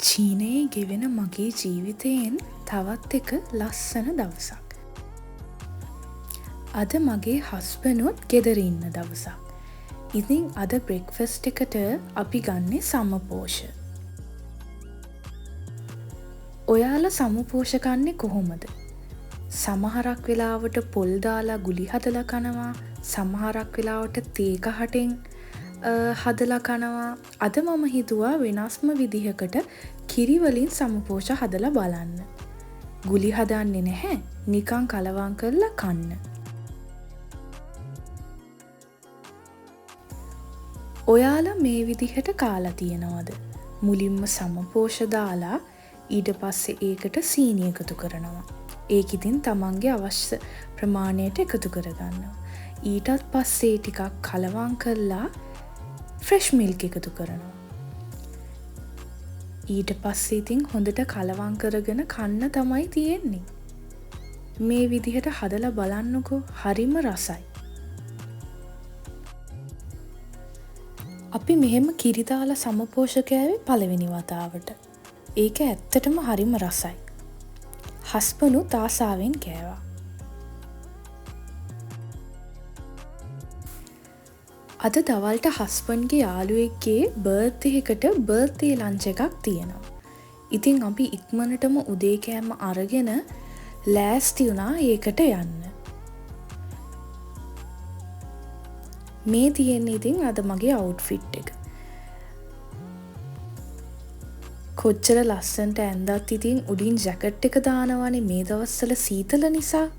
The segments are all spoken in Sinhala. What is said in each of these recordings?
චීනයේ ගෙවෙන මගේ ජීවිතයෙන් තවත් එක ලස්සන දවසක්. අද මගේ හස්බනුත් ගෙදර ඉන්න දවසක්. ඉතින් අද බ්‍රෙක්ෆස්ට් එකට අපි ගන්නේ සමපෝෂ. ඔයාලා සමපෝෂ කන්නේ කොහොමද? සමහරක් වෙලාවට පොල් දාලා ගුලි හදලා කනවා, සමහරක් වෙලාවට තේ කහටෙන් හදලා කනවා. අද මම හිතුවා වෙනස්ම විදිහකට කිරි වලින් සමපෝෂ හදලා බලන්න. ගුලි හදන්නේ නැහැ, නිකන් කලවම් කරලා කන්න. ඔයාලා මේ විදිහට කාලා තියෙනවද? මුලින්ම සමපෝෂ දාලා ඊට පස්සේ ඒකට සීනි එකතු කරනවා. ඒක ඉතින් තමන්ගේ අවශ්‍ය ප්‍රමාණයට එකතු කරගන්නවා. ඊටත් පස්සේ ටිකක් කලවම් කරලා ෆ්‍රෙෂ් මිල්ක් එකතු කරනවා. ඊට පස්සේ ඉතින් හොඳට කලවම් කරගෙන කන්න තමයි තියෙන්නේ. මේ විදිහට හදලා බලන්නකෝ, හරිම රසයි. අපි මෙහෙම කිරි දාලා සමපෝෂ කෑවේ පළවෙනි වතාවට. ඒක ඇත්තටම හරිම රසයි. හස්බනුත් ආසාවෙන් කෑවා. අද දවල්ට හස්බන්ඩ්ගේ යාළුවෙක්ගේ බර්ත්ඩේ එකට බර්ත්ඩේ ලන්ච් එකක් තියෙනවා. ඉතින් අපි ඉක්මනටම උදේ කෑම අරගෙන ලෑස්ති වුණා ඒකට යන්න. මේ තියෙන්නේ ඉතින් අද මගේ අවුට්ෆිට් එක. කොච්චර ලස්සනට ඇන්දත් ඉතින් උඩින් ජැකට් එක දානවනේ මේ දවස්වල සීතල නිසා.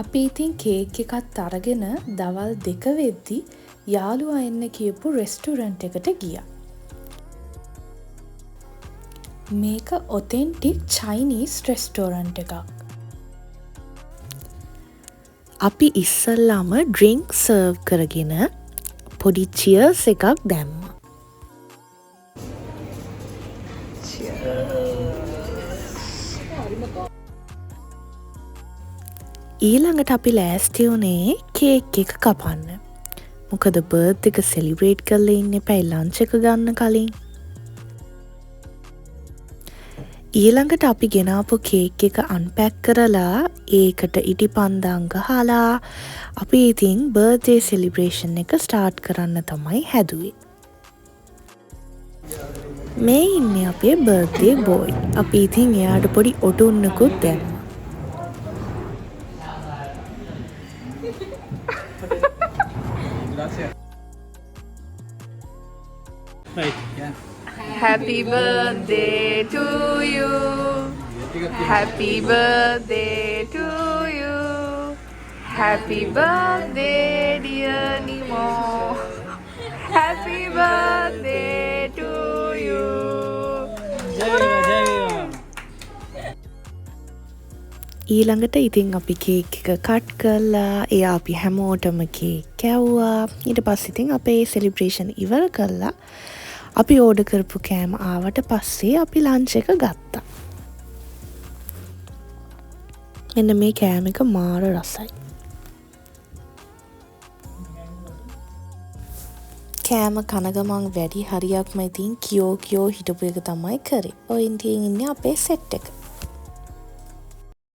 අපි ඉතින් කේක් එකත් අරගෙන දවල් 2 වෙද්දි යාළුවා එන්න කියපු රෙස්ටුරන්ට් එකට ගියා. මේක ඔතෙන්ටික් චයිනීස් රෙස්ටෝරන්ට් එකක්. අපි ඉස්සල්ලාම ඩ්‍රින්ක් සර්ව් කරගෙන පොඩි චියර්ස් එකක් දැම්මා. ඊළඟට අපි ලෑස්ති වුණේ කේක් එක කපන්න. මොකද බර්ත් එක සෙලිබ්‍රේට් කරලා ඉන්න එපැයි ලන්ච් එක ගන්න කලින්. ඊළඟට අපි ගෙනාපු කේක් එක අන්පැක් කරලා ඒකට ඉටිපන්දම් ගහලා අපි ඉතින් බර්ත්ඩේ සෙලිබ්‍රේෂන් එක ස්ටාර්ට් කරන්න තමයි හැදුවේ. මේ ඉන්නේ අපේ බර්ත්ඩේ බෝයි. අපි ඉතින් එයාට පොඩි ඔටුන්නකුත් දැම්මා. Happy birthday to you. Happy birthday to you. Happy birthday dear Nemo. Happy birthday to you. ඊළඟට ඉතින් අපි කේක් එක කට් කරලා එයා අපි හැමෝටම කේක් කැව්වා. ඊට පස්සේ ඉතින් අපේ සෙලිබ්‍රේෂන් ඉවර කරලා අපි ඕඩර් කරපු කෑම ආවට පස්සේ අපි ලන්ච් එක ගත්තා. මෙන්න මේ කෑම එක මාර රසයි. කෑම කන ගමන් වැඩි හරියක්ම ඉතින් කියෝ කියෝ හිටපු එක තමයි කරේ. ඔය ඉතින් ඉන්නේ අපේ සෙට් එක.